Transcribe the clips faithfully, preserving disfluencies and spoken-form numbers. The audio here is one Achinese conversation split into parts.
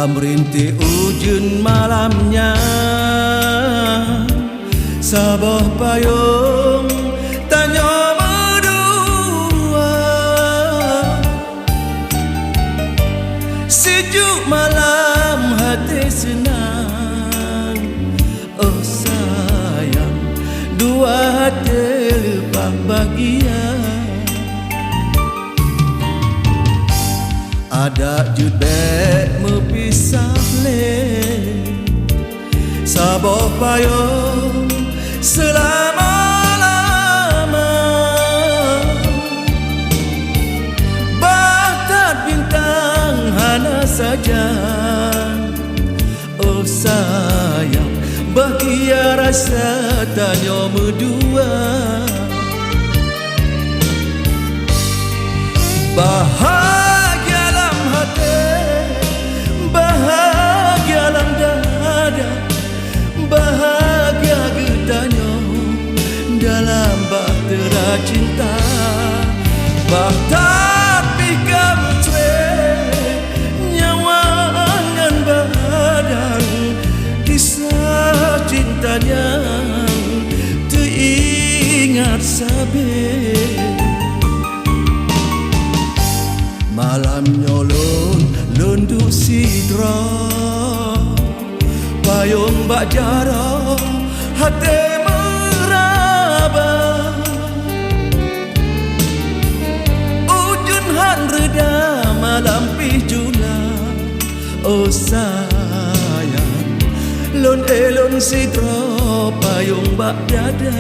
Meurintik ujeuen malam nyan, saboh payong tanyoe meudua. Sijuek malam haté seunang, oh sayang, dua haté leupah bahgia. Adak jeuet bèk meupisah lé, saboh payong seulama-lama. Bah that bintang hana sajan, oh sayang, bahgia rasa tanyoe meudua. Bahgia lam haté, bahgia lam dada, bahgia geutanyoe dalam bahtera cinta. Bah that pih ka meucré nyawa ngon badan, kisah cinta nyang teuingat sabe. Malam nyoe lôn, lôn duek sidroe, payong bak jaroe, haté meuraba. Ujeuen han reuda, malam pih jula, oh sayang, lôn e lôn sidroe, payong bak dada.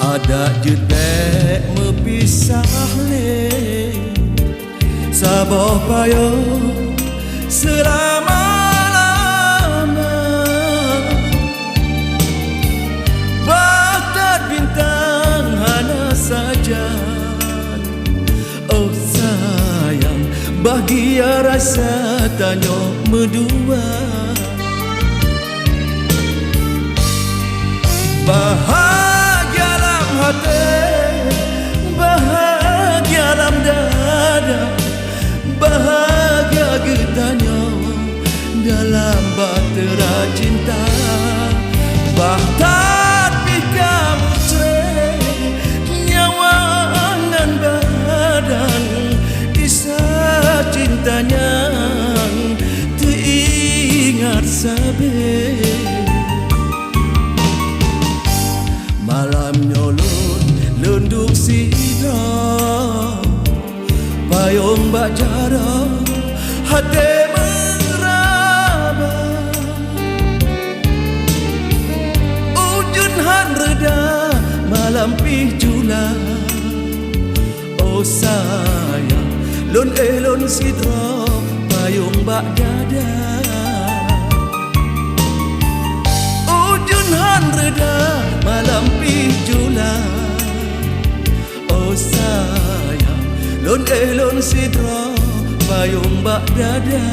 Adak jeuet bèk meupisah lé, saboh payong seulama-lama. Bah that bintang hana sajan, oh sayang, bahgia rasa tanyoe meudua. Bahgia lam haté, bahgia lam dada, bahgia geutanyoe dalam bahtera cinta. Bah that pih ka meucré nyawa ngon badan, kisah cinta nyang teuingat sabe. Malam nyoe lôn, lôn duek sidroe, payong bak jaroe, haté meuraba. Ujeuen han reuda, malam pih jula. Oh sayang, lôn e lôn sidroe, payong bak dada. Ujeuen han reuda, malam pih jula. Oh sayang, lôn e lôn sidroe, payong bak dada.